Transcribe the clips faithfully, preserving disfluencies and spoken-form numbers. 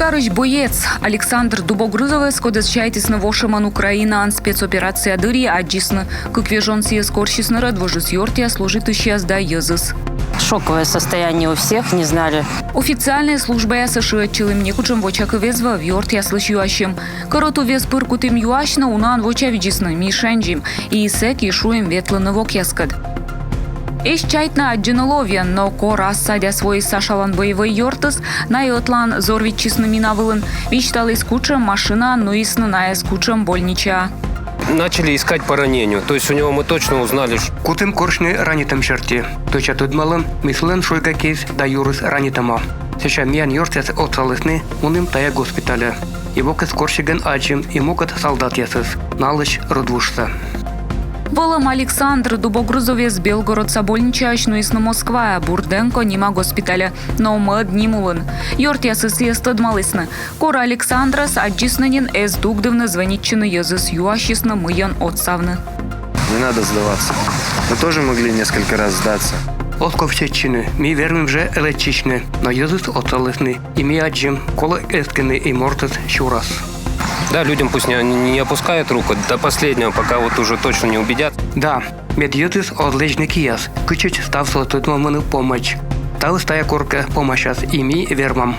Карысь боец Александр Дубогрызовӧс, кодӧс чайтісны вошӧмӧн Украинаын спецоперация дырйи, аддзисны. Кык вежон сійӧс корсисны рӧдвужыс, ёртъяс, служитысьяс да йӧзыс. Шоковое состояние у всех, не знали. Официальнӧй службаясӧ шыӧдчылім, некутшӧм вочакыв эз вӧв, ёртъяслысь юасим. Кӧротувъяс пыр кутім юасьны, унаӧн вочавидзисны, ми шензим. И сэки шуим ветлыны вокъяскӧд. Эз чайтны, аддзыны ловйӧн, но кор ас садяс воис Сашалӧн боевӧй ёртыс, найӧ ӧтлаын взорвитчисны мина вылын, висьталіс, кутшӧм машинаӧн нуисны найӧс, кутшӧм больничаӧ. Начали искать по ранению. То есть у него мы точно узнали, что... Кутім корсьны ранитӧм серти. Тӧдча тӧдмалӧм, мый сылӧн шойга киыс да юрыс ранитӧма. Сэсся миян ёртъяс отсалісны, мунім тайӧ госпитальӧ. И вокыс корсигӧн аддзим и мукӧд солдатъясӧс, налысь рӧдвужсӧ. Вӧлӧм Александр Дубогрызовӧс Белгородса больничаысь нуисны Москваӧ, Бурденко нима госпитальӧ, но мӧд ним улын. Ёртъясыс сійӧс тӧдмалісны. Кор Александрӧс аддзисны нин, эз дугдывны звӧнитчыны йӧзыс, юасисны, мыйӧн отсавны. Не надо сдаваться. Мы тоже могли несколько раз сдаться. Оз ков сетчыны, ми вермим жӧ лэдзчысьны, но йӧзыс отсалісны, и ми аддзим, колӧ эскыны и мортӧс сюрас. Да, людям пусть не, не опускают руку до последнего, пока вот уже точно не убедят. Да, мед йӧзыс оз лэдзны кияс, кытчӧдз ставсӧ тӧдмавны помӧдз. Ставыс тайӧ коркӧ помасяс, и ми вермам.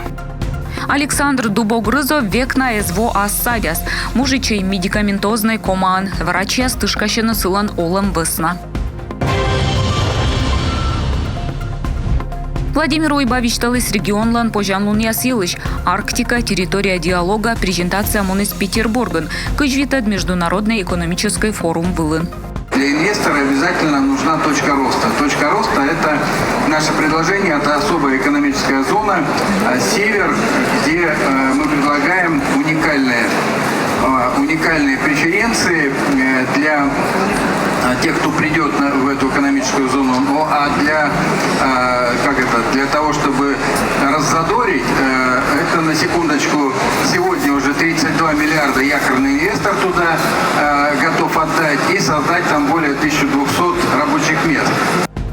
Александр Дубогрызов век на эз во ас садяс. Мужичӧй медикаментознӧй комаын, врачьяс тышкасьӧны сылӧн олӧм вӧсна. Владимир Уйба висьталіс регионлӧн позянлунъяс йылысь. «Арктика — территория диалога» презентация муніс Петербургын, кызь витӧд международнӧй экономическӧй форум вылын. Для инвестора обязательно нужна точка роста. Точка роста — это наше предложение, это особая экономическая зона, а, север, где, э, мы предлагаем уникальные, э, уникальные преференции, э, для, э, тех, кто придет на- в эту экономическую зону. Ну, а для, э, как это, для того, чтобы раззадорить, э, это, на секундочку, сегодня уже тридцать два миллиарда якорный инвестор туда, э, готов отдать и создать там более тысячи двухсот рабочих мест.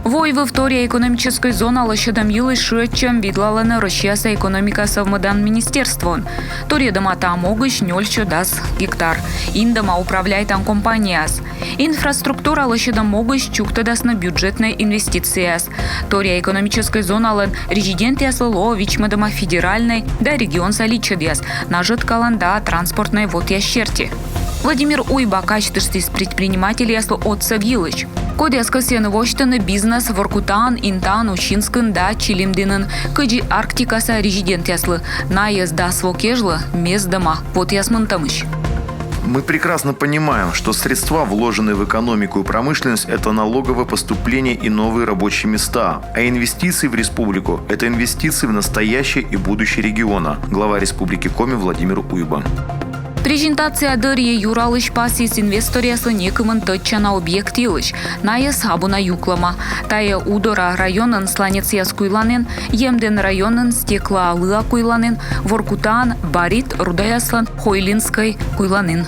Войвыв торъя экономическӧй зона лӧсьӧдӧм йылысь шыӧдчӧм видлалӧны Россияса экономика сӧвмӧдан министерствоын. Торйӧдӧма та могысь нёльсё дас гектар. Индӧма управляйтан компанияяс. Инфраструктура лӧсьӧдӧм могысь чуктӧдасны бюджетнӧй инвестицияяс. Торъя экономическӧй зоналӧн резидентъяслы лоӧ вичмӧдӧма федеральнӧй да регионса личӧдъяс нажӧткалан да транспортнӧй вотъяс серти. Владимир Уйба казьтыштіс предпринимательяслы отсӧг йылысь, кодъяс кӧсйӧны восьтыны бизнес Воркутаын, Интаын, Усинскын да Чилимдінын, кыдзи Арктикаса резидентъяслы. Найӧс дас во кежлӧ мездӧма вотъяс мынтӧмысь. Мы прекрасно понимаем, что средства, вложенные в экономику и промышленность, это налоговое поступление и новые рабочие места. А инвестиции в республику — это инвестиции в настоящее и будущее региона. Глава Республики Коми Владимир Уйба. Презентация дырйи Юралысь пасйис инвесторъяслы некымын тӧдчана объект йылысь. Найӧс абу на юклӧма. Тайӧ Удора районын Сланецъяс куйланін, Емдін районын Стеклоалыа куйланін, Воркутаын барит рудаяслӧн Хойлинскӧй куйланін.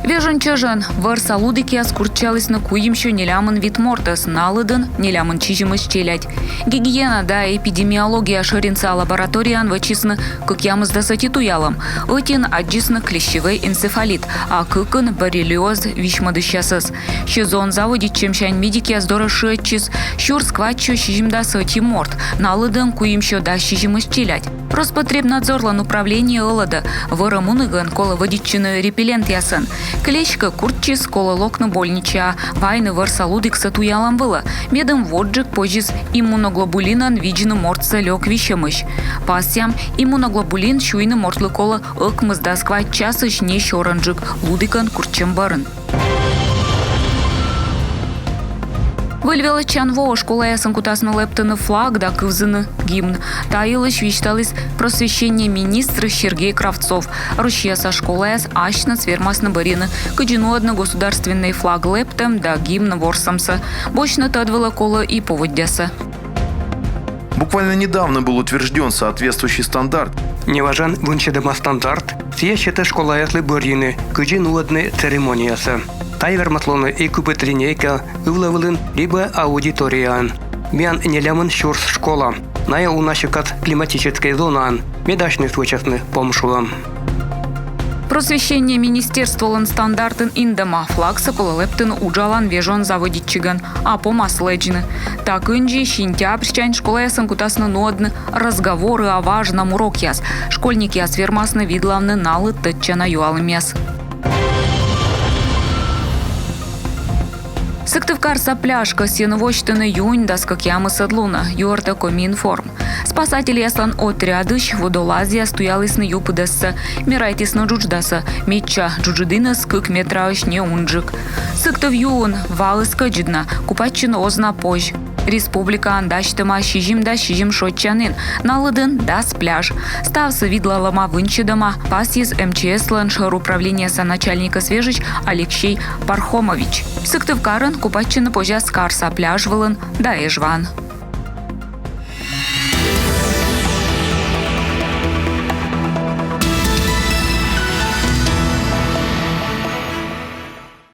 Вежон чӧжӧн вӧрса лудікъяс курччалісны куимсё нелямын вит мортӧс, на лыдын нелямын сизимӧс челядь. Гигиена да эпидемиология шӧринса лабораторияын вӧчисны кӧкъямысдас ӧти туялӧм. Ӧтин аддзисны клещевӧй энцефалит, а кыкын — боррелиоз висьмӧдысьясӧс. Сезон заводитчӧмсянь медикъяс дорӧ шыӧдчис сюрс квайтсё сизимдас ӧти морт, на лыдын куимсё дас сизимӧс челядь. Роспотребнадзорлӧн управление ӧлӧдӧ: вӧрӧ мунігӧн колӧ вӧдитчыны репеллентъясӧн. Клещ кӧ курччис, колӧ локны больничаӧ, вайны вӧрса лудіксӧ туялӧм вылӧ, медым водзджык позис иммуноглобулинӧн видзны мортсӧ лёк висьӧмысь. Пасъям, иммуноглобулин сюйны мортлы колӧ ӧкмысдас квайт часысь не сёрӧнджык лудікӧн курччӧм бӧрын. Выль велӧдчан воӧ школаясын кутасны лэптыны флаг да кывзыны гимн. Та йылысь висьталіс просвещения министр Сергей Кравцов. Россияса школаяс асьныс вермасны бӧрйыны, кыдзи нуӧдны государственнӧй флаг лэптӧм да гимн ворсӧмсӧ. Босьтны тӧд вылӧ колӧ и поводдясӧ. Буквально недавно был утвержден соответствующий стандарт. Неважӧн вынсьӧдӧма стандарт, сійӧ сетӧ школаяслы бӧрйыны, кыдзи нуӧдны церемониясӧ. Тайӧ вермас лоны и кыпыд линейка ывла вылын либӧ аудиторияын. Миян нелямын сюрс школа. Найӧ уна сикас климатическӧй зонаын, медасьыс вӧчасны помшуӧм. Просвещения министерстволӧн стандартын индӧма флагсӧ колӧ лэптыны уджалан вежон заводитчигӧн, а помас лэдзны. Та кындзи сентябрсянь школаясын кутасны нуӧдны «Разговоры о важном» урокъяс. Школьникъяс вермасны видлавны налы тӧдчана юалӧмъяс. Сыктывкарса пляж кӧсйӧны восьтыны юнь дас кӧкъямысӧд лунӧ, юӧртӧ Комиинформ. Спасательяслӧн отрядысь водолазъяс туялісны ю пыдӧссӧ, мерайтісны джудждасӧ, медся джуджыд иныс кык метраысь не унджык. Сыктыв юын ваыс кӧдзыд на, купайтчыны оз на позь. Республикаын дасьтӧма сизимдас сизим шойччанін, на лыдын дас пляж. Ставсӧ видлалӧма, вынсьӧдӧма, пасйис МЧС-лӧн шӧр управлениеса начальникӧс вежысь Алексей Пархомович. Сыктывкарын купайтчыны позяс карса пляж вылын да Эжваын.